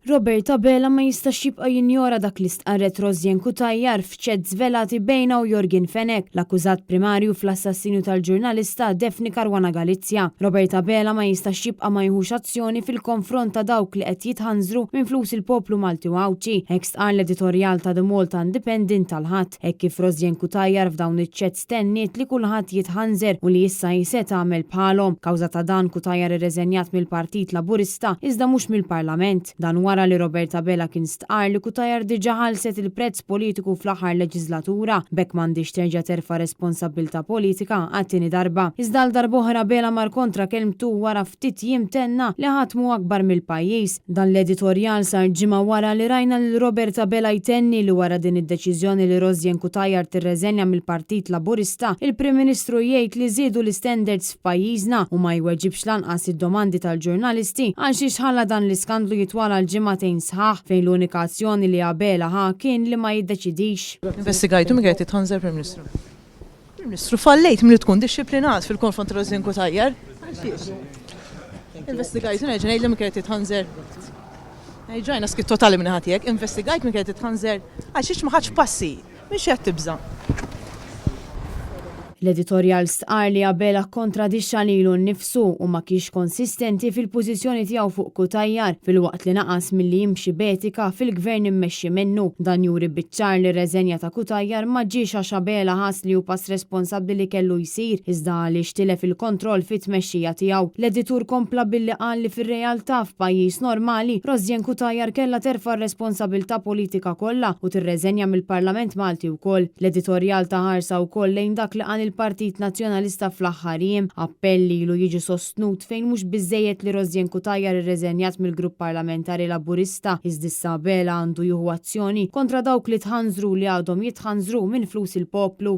Robert Abela ma jistax jibqa' jinjora dak li stqarret Rosianne Cutajar f'chats żvelati bejnha u Yorgen Fenech, l-akkużat primarju fl-assassinju tal-ġurnalista Daphne Caruana Galizia. Robert Abela ma jistax jibqa' ma jieħux azzjoni fil-konfront ta' dawk li qed jitħanżru minn flus il-poplu Malti u Għawdxi, hekk stqarr l-editorjal ta' The Malta Independent tal-Ħadd, hekk kif Rosianne Cutajar f'dawn iċ-chats tenniet li kulħadd jitħanżer u li issa hi se tagħmel bħalhom. Kawża ta' dan Cutajar irreżenjat mill-Partit Laburista iżda mhux mill-Parlament. Dan wara li Robert Abela kien stqarr li Cutajar diġà ħallset il-prezz politiku fl-aħħar leġiżlatura, b'hekk m'għandhiex terġa' terfa' responsabbiltà politika għat-tieni darba. Iżda għal darb'oħra Abela mar kontra kelmtu wara ftit jiem tenna li ħadd mhu akbar mill-pajjiż. Dan l-editorjal sar ġimgħa wara li rajna lil Robert Abela jtenni li wara din id-deċiżjoni li Rosianne Cutajar tirreżenja mill-Partit Laburista, il-Prim Ministru jgħid li żiedu l-istandards f'pajjiżna u ma jweġibx lanqas id-domandi tal-ġurnalisti għal xiex ħalla dan l-iskandlu jitwal għal ġimgħatejn sħaħ fejn l-unika azzjoni li Abela ħa kien li ma jiddeċidix. Investigajtu minn kienet titħanżer Prim Ministru. Prim Ministru, fallejt milli tkun dixxiplinat fil-konfront ta' Rosalind Cutajar. Għalxiex? Investigajt, nerġa' ngħidlek minn kienet titħanżer. Ġajna skit totali minn ħadd tiegħek, investigajt minn kienet titħanżer. Għalxiex ma ħadx passi? Minn xi qed tibża'? L-editorjal stqarr li Abela kkontradixxa lilu nnifsu u ma kienx konsistenti fil-pożizzjoni tiegħu fuq Cutajar filwaqt li naqas milli jimxi b'etika fil-Gvern immexxi minnu. Dan juri biċ-ċar li r-reżenja ta' Cutajar ma ġiex għax Abela ħass li hu pass responsabbli li kellu jsir, iżda għaliex tilef il-kontroll fit-tmexxija tiegħu. L-editur kompla billi qal li fir-realtà, f'pajjiż normali, Rosianne Cutajar kellha terfa' r-responsabilità politika kollha u tirreżenja mill-Parlament Malti wkoll. L-editorjal ta ħarsa wkoll lejn dak li qal il-Partit Nazzjonalista fl-aħħar jiem, appell li ilu jiġi sostnut fejn mhux biżżejjed li Rosianne Cutajar irreżenjat mill-Grupp Parlamentari Laburista, iżda issa Abela għandu jieħu azzjoni kontra dawk li tħanżru u li għadhom jitħanżru minn flus il-poplu.